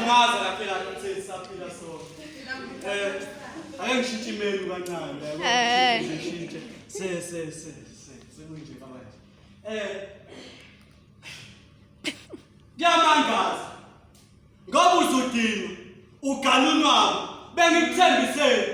Ngiyamangaza kahle kahle ukuthi sisaphila sonke. Ake ngishintshe imenu kancane, yabo. Ngishintshe. Se se se se sekunje manje. Kuyamangaza ngoba uzodinwa uganunwabo bengikuthembiseni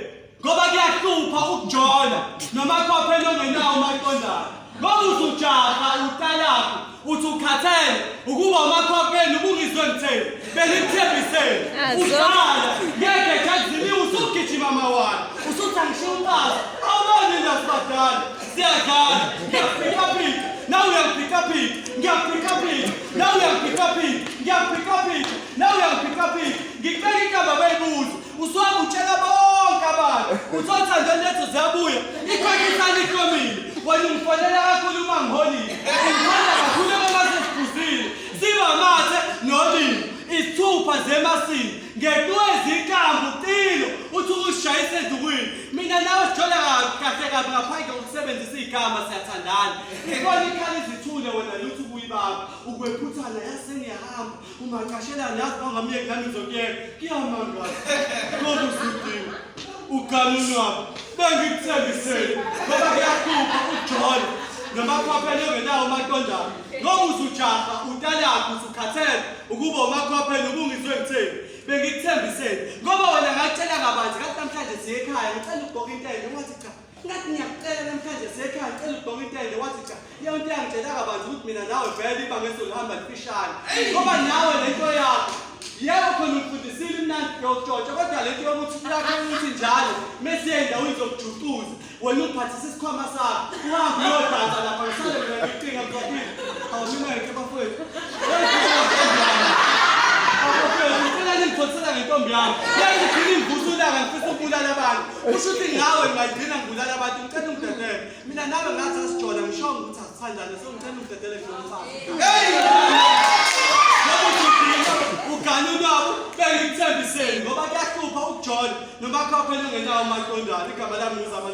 ngoba kuyahlupha ukujola nomakhwapheni ongenawo umaqondana ngoba uzujaha utalaphu uthi ukhathele ukuba umakhwapheni ubungizwe ngitheni bengikuthembiseni udlala ngeke jazini usugijima mawala usuthi angishiya umfazi awuboni nasibadala siyadlala ngiyaphikaphika nawe uyangiphikaphika ngiyaphikaphika nawe uyangiphikaphika ngiyaphikaphika nawe uyangiphikaphika ngicela inkamba bayibuze usuhamba utshela bonke abantu uthi othando lethu ziyabuya ikhona isale ihlomile wena ungifonela kakhulu uma ngiholile ungifonela kakhulu uma sesiphuzile siba mathe nolimi izithupha zemasini ngetuwa izinkambu cilo uthi ukushayisa edukwini mina nawe sithola kahle kabi ngaphandle kokusebenzisa igama siyathandana ikona ikhala izithule wena lutho ukuyibamba ukwephuthana yasengiyahamba Ungaqashelani yazi bangamyeki nami ngizokuyeka. Kuyamangaza. Ngoba usudinga uganunwabo. Bengikuthembisele ngoba kuyahlupha ukujona nomakhwapheni ongenawo umaqondana. Ngoba usujaha utalakho usukhathele ukuba umakhwapheni ubungizwe ngitheni. Bengikuthembisele ngoba wena ngakutshela kabanzi ngathi namhlanje siye ekhaya ngicela ukugqoka intende wathi cha. Ngathi ngiyakucela namhlanje siyekhaya ngicela ukubonga intende wathi cha leyo nto yangitshela kabanzi ukuthi mina nawe vele ibanga esolihamba lifishane ngoba nawe le nto yakho yebo khona ufundisile imnandi yokutshontsha kodwa le nto yokuthi lakho ukuthi njalo mesiye endaweni zokujuxuza wena ungiphathisa isikhwama sakho uhambe uyodansa lapha ngisale mina ngicinga mzwakile awu mina ngeke bafowethu Abafowethu ngicela ningithothela ngentombi yami yayigcina imvusa ulaka ngifisa ukubulala abantu Kusho ukuthi ngawe ngingayigcina ngibulala abantu ngicela ungidedele. Mina nawe ngathi asijola ngishongo ukuthi asithandane so ngicela ungidedele ngilomfazi. Hey! Ngoba usudinga ugane unwabu bengikuthembiseni ngoba kuyahlupha ukujola noma khawuphela ungenawo umaqondana igama lami ngizama.